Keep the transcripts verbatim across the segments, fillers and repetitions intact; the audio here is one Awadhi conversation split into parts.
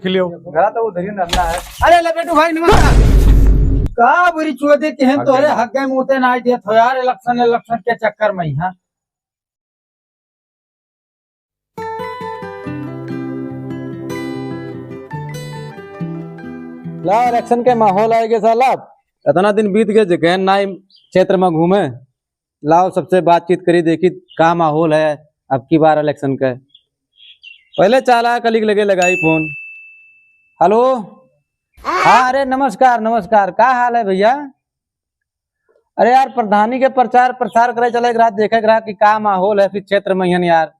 खिलियो। घरा तो उधर ही नल्ला है। अरे लपेटू भाई, नमस्कार। का बुरी चुअदी के हैं, तोहरे हक गए मुँहते ना देत हो यार, election, election के चक्कर में ही, हाँ। ला, election के माहौल आए गे साला। इतना दिन बीत गए, जे गए नाई क्षेत्र में घूमे। लाओ, सबसे बातचीत करी, देखी का माहौल है अब की बार election का। पहले चाला कली के लगे लगाई फोन। हेलो। हाँ, अरे नमस्कार, नमस्कार, का हाल है भैया? अरे यार, प्रधानी के प्रचार प्रसार करे चले के रहा, देखे के रहा कि का माहौल है फिर क्षेत्र में हन यार।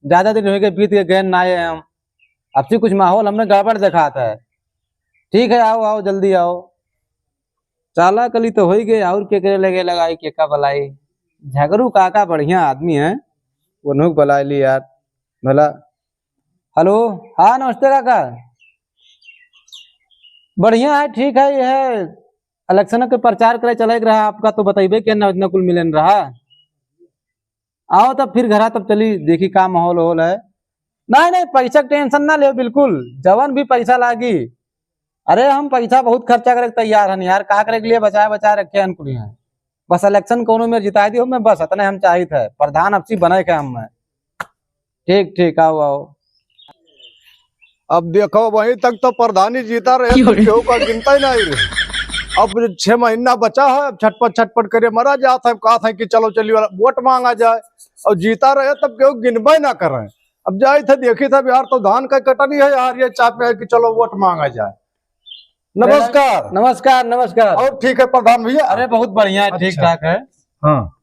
ज्यादा दिन हो गए, बीत के गए ना आए हम। अब से कुछ माहौल हमने गड़बड़ दिखाता है। ठीक है, आओ, आओ, जल्दी आओ। चाला कली तो हो ही गए, और के करे लगे लगाई, के का बलाई। झगरू काका बढ़िया आदमी है, उन्हों के बलाई ली यार भला। हेलो, हाँ नमस्ते काका। बढ़िया है, ठीक है, ये है election के प्रचार करे चले के रहा, आपका तो बतइबे के ना, इतना कुल मिलन रहा। आओ तब फिर घरा तब चली, देखी का माहौल होल है। नहीं, नहीं, पैसा के tension ना लेव बिल्कुल, जवन भी पैसा लागी। अरे हम पैसा बहुत खर्चा करे के तैयार हन यार, का करे के लिए बचाए बचाए रखे हन कुल यहाँ। बस election कोनो में जिताई दियो मैं, बस इतने हम चाहित है, प्रधान अब सी बने के हम है। ठीक, ठीक, आओ, आओ। अब देखो, वहीं तक तो प्रधानी जीता रहे, तब केहू का गिनता ही नहीं रहे। अब छह महीना बचा है, अब छटपट छटपट करे मरा जात है, कहत है कि चलो चलिए वाला वोट मांगा जाए, और जीता रहे तब केहू गिनबे ना करे। अब जाइत है, देखित है, बिहार तो धान का कटनी है यार, ये चाप है कि चलो वोट मांगा जाए। नमस्कार। नमस्कार, नमस्कार। और ठीक है प्रधान भैया? अरे बहुत बढ़िया है, ठीक अच्छा। ठाक है। हाँ।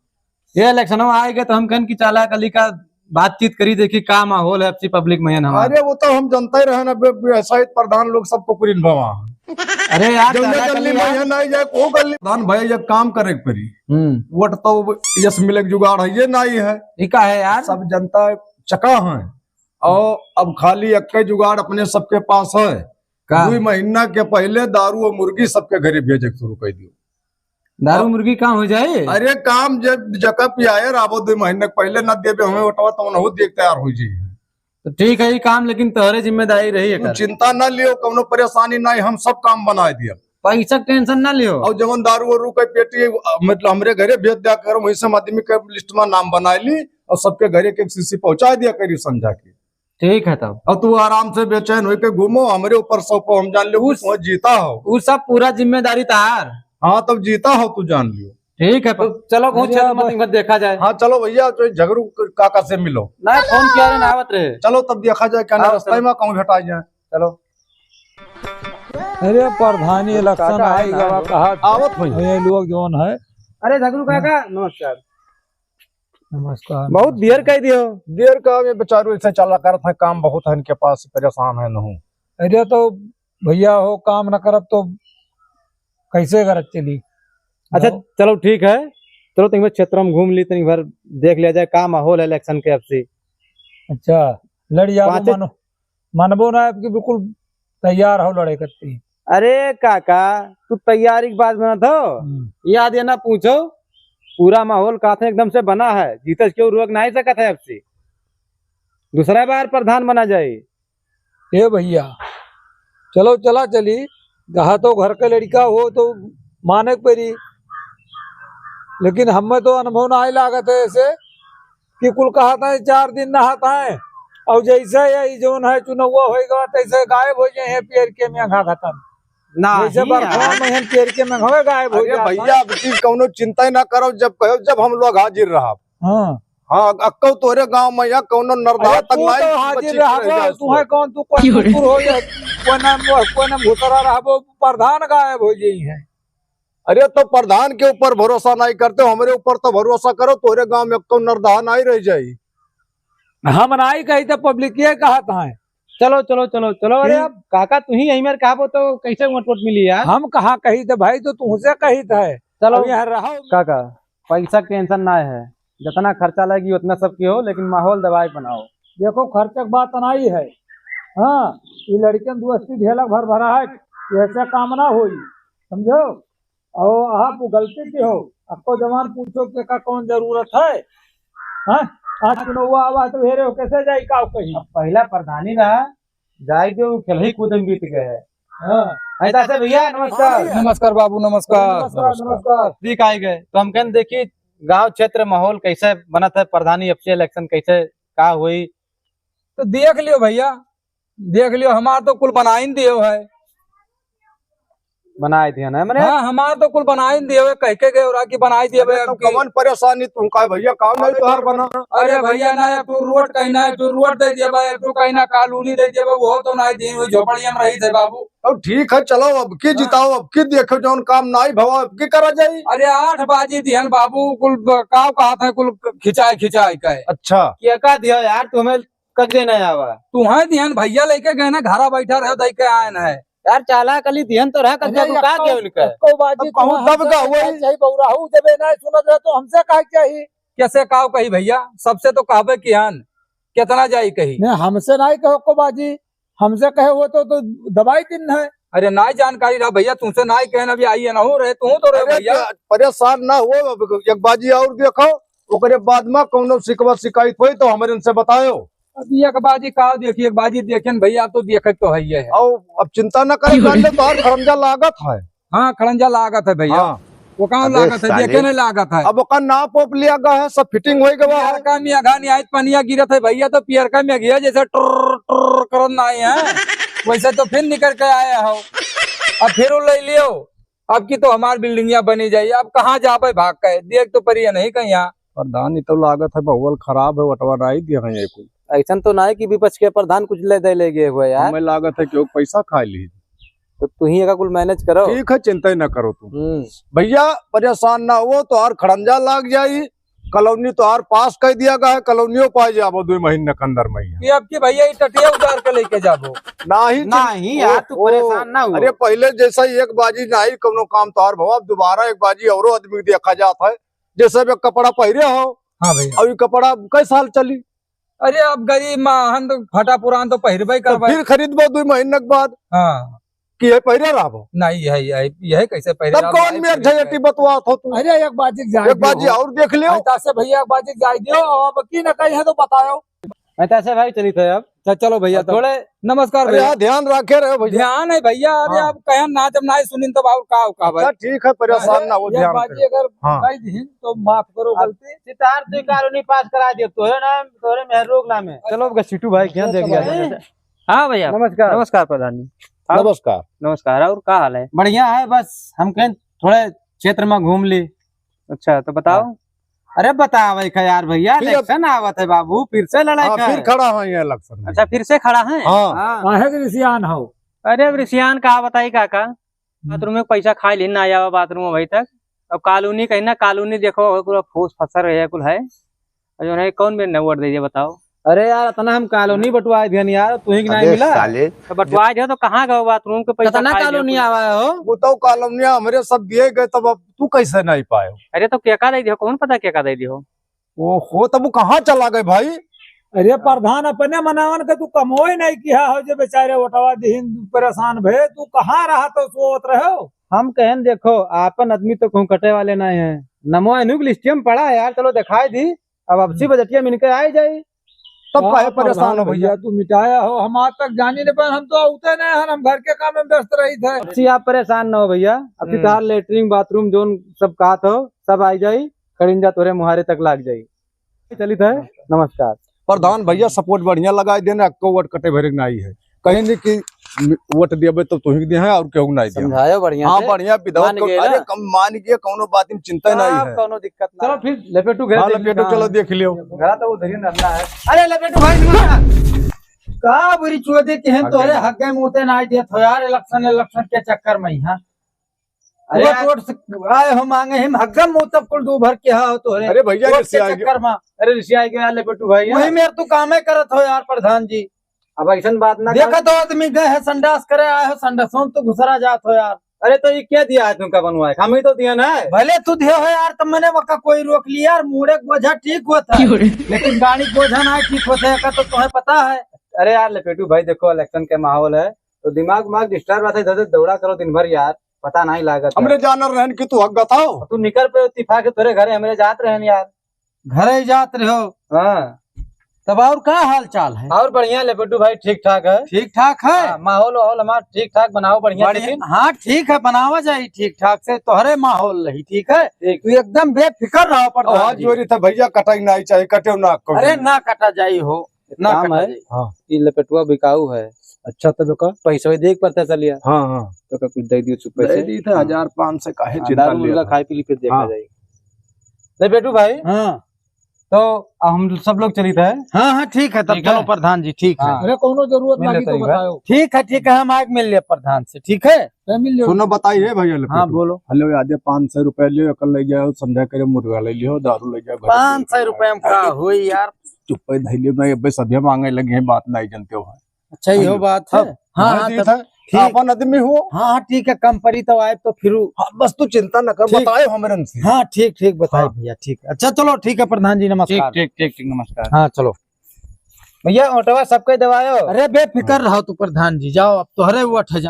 ये election में आए गए तो हम कहन कि चाला कली का बातचीत करी, देखी का माहौल है अब सी public में हमारे। अरे वो तो हम जनता ही रहे ना, बे-, बे-, ऐसा ही प्रधान लोग सबको पुरिन भवा। अरे यार, जौने चाला गली कली में यार। ये नहीं जाए, वो गली। प्रधान भाई, ये काम करे के पड़ी। हम्म। वोट तो यस मिले के जुगाड़ है, ये नहीं है। ये का है यार? सब जनता चका है। और अब खाली एक ही जुगाड़ अपने सबके पास है। का? दो महीना के पहले दारू और मुर्गी सबके घरे भेजे के शुरू कर दियो। दारू अब मुर्गी काम हो जाए? अरे काम जब जका पियाए रहबो दो महीने के पहले ना देबे हमें वोटवा तो उनहु देख तैयार हो जाए। तो ठीक है, ये काम लेकिन तोहरे जिम्मेदारी रही है तू कर। चिंता ना लियो, कौनो परेशानी नहीं, हम सब काम बना दिया। पैसा के tension ना लियो। और जवन दारू वारू के पेटी, मतलब हमरे घरे भेज दिया करो, वही से हम आदमी के list में नाम बना ली और सबके घरे के एक शीशी पहुंचा दिया करी समझा के। ठीक है तब। और तू आराम से बेचैन होके घूमो, हमरे ऊपर सौंपो, हम जान ले उस, वो जीता हो। उ सब पूरा जिम्मेदारी तार। हाँ, तब जीता हो, तू जान लियो। ठीक है, तो चलो, कहूँ अरे चलो, अब मत इनका देखा जाए। हाँ, चलो भैया, तो झगड़ू काका से मिलो। ना, फोन किया रहे, ना आवत रहे। चलो, तब देखा जाए, क्या ना आओ, रास्ता चलो। में कहूँ भेटा जाए। चलो। अरे, प्रधानी election काका आए आई ना। गवा, कहा आवत होई। ये लोग जौन है। अरे, झगड़ू काका, नमस्कार। नमस्कार। बहुत देर कह दियो। देर का, ये बेचारू ऐसे चला करत है, काम बहुत है इनके पास, परेशान है नहू। अरे तो भैया हो, काम न करब तो कैसे करत चली? अच्छा, बताओ। चलो ठीक है, चलो तनी भर क्षेत्र में घूम ली, तनी भर देख लिया जाए का माहौल है election के अब से। अच्छा, लड़ी जाबो पाँचे मानो। मनबो ना आपकी बिल्कुल तैयार हो लड़े करती। अरे काका, तू तैयारी की बात बनत हो? हम्म। याद ये ना पूछो, पूरा माहौल का था एकदम से बना है, जीते से क्यों रोक नहीं सकत है अब से। दूसरा बार प्रधान बना जाए। ए भैया, चलो चला चली, कहा तो घर के लड़का हो तो माने के परी, लेकिन हमें तो अनुभव ना ही लागत है ऐसे। कि कुल कहत है चार दिन नहात है और जैसे ये जौन है चुनौवा होई गवा तैसे गायब हो जाए हैं पियर के मेघा खत्म। ना जैसे ही बरखा यार। में हम पियर के मेघवे गायब हो अरे जात भैया, है। अब की कौनो चिंता ही ना करो, जब कहो जब हम लोग हाजिर रहब। हाँ। हाँ, अक्को तोरे गांव में या कौनो नरदा अरे तक तू नाई तो हाजिर बची रह रहबो, जाए तू है उसको। कौन, तू कोई कुकुर हो या कोई नाम, कोई नाम घुसरा रहबो, प्रधान गायब हो जाई है। अरे तो प्रधान के ऊपर भरोसा नहीं करते हो, हमरे ऊपर तो भरोसा करो, तोरे गांव में कौन नरदहा नहीं रह जाई। हम नहीं कही तो public ये कहत है। चलो, चलो, चलो, चलो। अरे ठीक। अब काका तू ही यही मेरे कहबो तो कैसे वोट वोट मिली यार? हम कहाँ कही थे भाई, तो तुमसे कही थे। चलो। अब यहाँ रहो। काका, पैसा के tension ना है, जितना खर्चा लगी उतना सबके हो, लेकिन माहौल दबाए बनाओ। देखो, खर्च के बात नहीं है। हाँ, ये लड़कन दोस्ती ढेलक भर भरा है, ऐसे काम ना होई, समझो? और आप गलती के हो, आपको जवान पूछो के का कौन जरूरत है? हाँ? आज चुनौवा आवा तो हेरे हो, कैसे जाई का कही? अब पहला प्रधानी रहा, जाए दो, खेल ही कूदे में बीत गए है। हाँ। ऐसा से भैया, नमस्कार। नमस्कार बाबू, नमस्कार। नमस्कार, नमस्कार। ठीक आए गए। तो हम कहन देखी, गांव क्षेत्र माहौल कैसे बनत है, प्रधानी एमसी इलेक्शन कैसे, का हुई? तो देख लियो भैया, देख लियो, हमार तो कुल बनाइन दियो है। बनाए दिया ना मने? हाँ, हमार तो कुल बनाइन दियो है, कह के गए रहा कि बनाए दियो है। तो अब की कवन परेशानी तुम का है भैया, काम नहीं तोहार बना? अरे भैया ना, एक ठो रोड कहीं ना, एक ठो रोड दे दिया बा, एक ठो कहीं ना कॉलोनी दे दिया बा, वो तो नहीं दी, वो झोपड़िया में रही थे बाबू। अब ठीक है, चलो अब की हाँ। जिताओ, अब की देखो जौन काम नहीं भवा, अब की करा जाई। अरे आठ बाजी दिहन बाबू, कुल ब-, काव कहा था, कुल खिंचाए खिंचाए का है। अच्छा। क्या का दिया यार तुम्हें? कब देना आवा? तुम्हें दिहन भैया लेके गए ना, घरा बैठा रहे, दई के आए ना है। यार, चाला कली दिहन तो रहा, कब अरे, जाबू, का एको, के उनका? एको बाजी अब कहूँ तुम्हें दब हमसे का हुआ कहे ही। चाहिए, बौराहू देबे ना, सुनत रहे तो हमसे कहे चाहिए। कैसे काव कही भैया? सबसे तो कहबे किहन, कितना जाई कही? नहीं, हमसे नहीं कहो को बाजी, हमसे कहे हो तो, तो दबाई दिन है। अरे, नाई जानकारी रहा भैया, तुमसे नाई कहन, अभी आइए ना हो रहे, तू तो रहे अरे, भैया। परेशान ना हो, अब एक बाजी और देखो, ओकरे बाद में कौनो शिकवा शिकायत होई तो हमरे इनसे बतायो। अब एक बाजी का देखिए, एक बाजी देखेन भैया, तो देखे तो है ये है। और अब चिंता न करे, जान ले तोहार खड़ंजा लागत है। हाँ, खड़ंजा लागत है भैया। हाँ। वो काम अबे लागत है, साले। देखे नहीं लागत है। अब ओकर नाप ओप लिया गया है, सब फिटिंग हो गया है। पियरका में अघा नहीं आइत, पनिया गिरत है भैया, तो पियरका में अघिया जैसे टुर टुर करत नहीं है, वैसे तो फिर निकल के आए हो, अब फिर वो ले लियो। अब की तो हमार बिल्डिंगिया बनी जाई, अब कहाँ जाबे भाग के, देख तो परिया नहीं कहीं यहाँ। प्रधान, ई तो लागत है माहौल खराब है, वोटवा नाई दिया है ये कुल। ऐसन तो नाई कि विपक्ष के प्रधान कुछ ले दे ले गए हुए यार। हमें लागत है कि वो पैसा खा ली। तो तू ही एका कुल मैनेज करो। ठीक है, चिंता ही ना करो तुम। हम्म। भैया परेशान ना हो, तोहार खड़ंजा लाग जाई, कॉलोनी तोहार पास कर दिया गया है, कॉलोनियों पाए जाबो दो महीने के अंदर में ही। ये अब की भैया ये टटिया उतार के लेके जाबो। नहीं जी। नहीं यार, ओ, तू ओ, परेशान ना हो। अरे पहले जैसा ही एक बाजी नहीं कौनो काम तोहार भवा, अब दोबारा एक बाजी औरो आदमी देखा जात है, जैसे भी कपड़ा पहरे हो हाँ भैया। और ये कपड़ा कई साल चली? अरे, अब गरीब माहन तो फटा पुरान तो पहिरबे तो करबे। फिर खरीदबो दुई महीना के बाद। हाँ। कि यही पहिरे रहबो? नहीं, यही, यही, यही कैसे पहिरे तब रहबो? कौन यही मेर पहिरे झयटी रहबो। बतवात हो तू? अरे, एक बाजी जाए एक दियो बाजी हो। और देख लियो। ऐसा से भैया, एक बाजी जाए दियो, अब की न कही है तो बतायो। ऐसा से भाई चली थे अब। अच्छा, चलो भैया, अब तब। थोड़े नमस्कार अरे भैया। हाँ, ध्यान रखे रहे भैया। ध्यान है भैया, अरे हाँ। अब कहन ना, जब ना सुनिन तब और का, का भाई? अच्छा, ठीक है, परेशान अरे, ना हो, एक ध्यान बाजी रखे। अगर हाँ। कही दीन तो माफ करो अब गलती। सितार तो कॉलोनी पास करा दियो, तोहरे नाम, तोहरे मेहर रोग नाम है। चलो, अब गसीटू भाई, क्या देख लिया जाए? हाँ भैया। नमस्कार। नमस्कार प्रधान जी। आओ। नमस्कार। नमस्कार, और का हाल है? बढ़िया है, बस हम कहें थोड़े क्षेत्र में घूम ली। अच्छा, तो बताओ। हाँ। अरे बतावे का यार भैया, फिर अब इलेक्शन आवत है बाबू, फिर से लड़ाई हाँ, का फिर है। खड़ा है ये इलेक्शन में। अच्छा, फिर से खड़ा है? हाँ। हाँ। काहे के रिसियान हो? अरे अब रिसियान का बताई काका, हम्म। बाथरूम में पैसा खाई ली ना आवा बाथरूम अभी तक। अब कॉलोनी कहीं ना कॉलोनी देखो, पूरा फूस फसर है कुल है। और जो है कौन मेरे नंबर दे दिया बताओ? अरे यार, इतना हम कॉलोनी बंटवाए दिहन यार, तू ही के नहीं अबे मिला। साले। तो बंटवाए दियो तो कहाँ गयो बाथरूम के पैसा कितना खाई लियो कॉलोनी कुल? आवा है हो? वो तो कॉलोनी हमरे सब दिए गए, तब अब तू कैसे नहीं पायो? अरे तो केका दे दियो, कौन पता केका दे दियो? ओहो, तब वो कहाँ चला गए भाई? अरे प्रधान, अपने मनावन के तू कमोई नहीं किया हो, जो बेचारे ओटवा दिहिन परेशान भे, तू कहाँ रहा तो सोवत रहे हो? हम कहन देखो, आपन आदमी तो कहूँ कटे वाले नहीं है, नमो एनुक लिस्टियम पड़ा है यार, चलो दिखाई दी, अब अब सी हम्म। बजटिया में इनके आ ही जाई। तब हाँ, काहे परेशान हो प्रधान भैया? भैया, तू मिटाया हो, हम आज तक जानी नहीं पाए, हम तो आते नहीं हैं, हम घर के काम में व्यस्त रही थे। अब सी आप परेशान ना हो भैया, अब हम्म। सितार लेटरिन बाथरूम जोन सब कहा था, सब आ जाई। खड़िंजा तोरे मुहारे तक लाग जाई। चलित है। नमस्कार। प्रधान भैया support बढ़िया लगाए देना, अक्को वोट कटे भरे के नाई है। कहीं नहीं कि वोट देबे तो तुही के दे है और केहू के नाई दे। समझायो बढ़िया हाँ, से। बढ़िया विधवा मान को, गए अरे ना? कम मान गए, कौनो बात में चिंता नहीं हाँ, है। कौनो दिक्कत ना चलो है। फिर लपेटू घर हाँ, देख ली लपेटू कहाँ चलो है। देख लियो। घरा तो उधर ही नल्ला है। अरे लपेटू भाई नमस्कार। का बुरी चोदे के हैं तोरे हक गए मुँह ते नाई देत हो यार, इलेक्शन, इलेक्शन के चक्कर में ही, हाँ। अरे वो यार। वोट से आए हो मांगे, हम हग्गम मुतब कुल दू भर के हा हो तोहरे। अरे भैया, वोट रिसिया के आगे। चक्कर मा। अरे रिसिया आगे, आले बेटू भाई, वही हाँ। मेर तू कामे करत हो यार प्रधान जी। अब ऐसन बात ना देखा कर। तो आदमी गए है संडास करे, आए हो संडासों में तो घुसरा जात हो यार। अरे तो ये क्या दिया है तुमका बनवाए? हम ही तो दिया ना है। भले तू दियो हो यार, तब मैंने वका कोई रोक लिया यार, मुड़े के बोझा ठीक होता है। क्यों रे? लेकिन गाड़ी के बोझा ना ठीक होता है, का तो तुम्हें पता है। अरे यार लपेटू भाई, देखो इलेक्शन के माहौल है, तो दिमाग उमाग डिस्टर्ब रहता है, इधर उधर दौड़ा करो दिन भर यार। पता नहीं लागत है। हमरे जानर रहन कि तू हग्गत हो। तू निकर पे इत्तेफाक है, तोरे घरे हमरे जात रहन यार। घरे जात रहो। हाँ। तब और का हाल चाल है? और बढ़िया लपेटू भाई, ठीक ठाक है। ठीक ठाक है? हाँ, माहौल वाहौल हमार ठीक ठाक बनाओ, बढ़िया बढ़िया। लेकिन हाँ, ठीक है, बनावा जाई ठीक ठाक से, तोहरे माहौल रही, ठीक है? ठीक। तू एकदम बेफिकर रहो प्रधान और जी। जोरी था भैया, कटाई ना चाहिए, कटे ना करो। अरे ना कटा जाई हो, एक ना काम कटा है, जाई। हाँ। ई लपेटुआ बिकाऊ है। अच्छा, तब का? पैसा देख पड़ता चलिया। हाँ, हाँ। तो का कुछ दे दियो चुप्पे दे से। दी था, हाँ। हजार पाँच सौ काहे हाँ, चिंता दारू ले मुर्गा रहा? खाए पी ली, फिर देखा हाँ। जाई। लपेटू भाई। हाँ। तो हम सब लोग चलित है। हाँ, हाँ, ठीक है, तब ठीक चलो है। प्रधान जी, ठीक है। हाँ। अरे, कौनो जरूरत मिल लागी लेते तो ही भाई। बताओ। ठीक है, ठीक है, हम आके मिल लिए प्रधान से, ठीक है? तो मिल लियो। सुनो, बताइए भैया, लपेटू। हाँ, बोलो। हेलो, आधे पाँच सौ रुपया लियो, कल ले जाओ, संध्या करे मुर्गा ले लियो, दारू ले जाओ, घर पाँच सौ रुपया में का होई यार? चुप्पे धैले में अबे सभे मांगे लगे हैं, बात नहीं जानते हो। अच्छा, इहो बात है। हाँ, हाँ, हाँ, ठीक तब है। ठीक। आपन आदमी हो। हाँ, हाँ, ठीक है, कम पड़ी तो आए तो फिर। हाँ, बस तू चिंता न कर, ठीक। बताए हमरन से। हाँ, ठीक, ठीक, बताए हाँ। भैया, ठीक है। अच्छा, चलो, ठीक है, प्रधान जी, नमस्कार। ठीक, ठीक, ठीक, ठीक, नमस्कार। हाँ, चलो। भैया, ओटवा सबके दवायो। अरे, बेफिकर रहो तू, प्रधान जी, जाओ, अब तोहरे वो अठ हजार।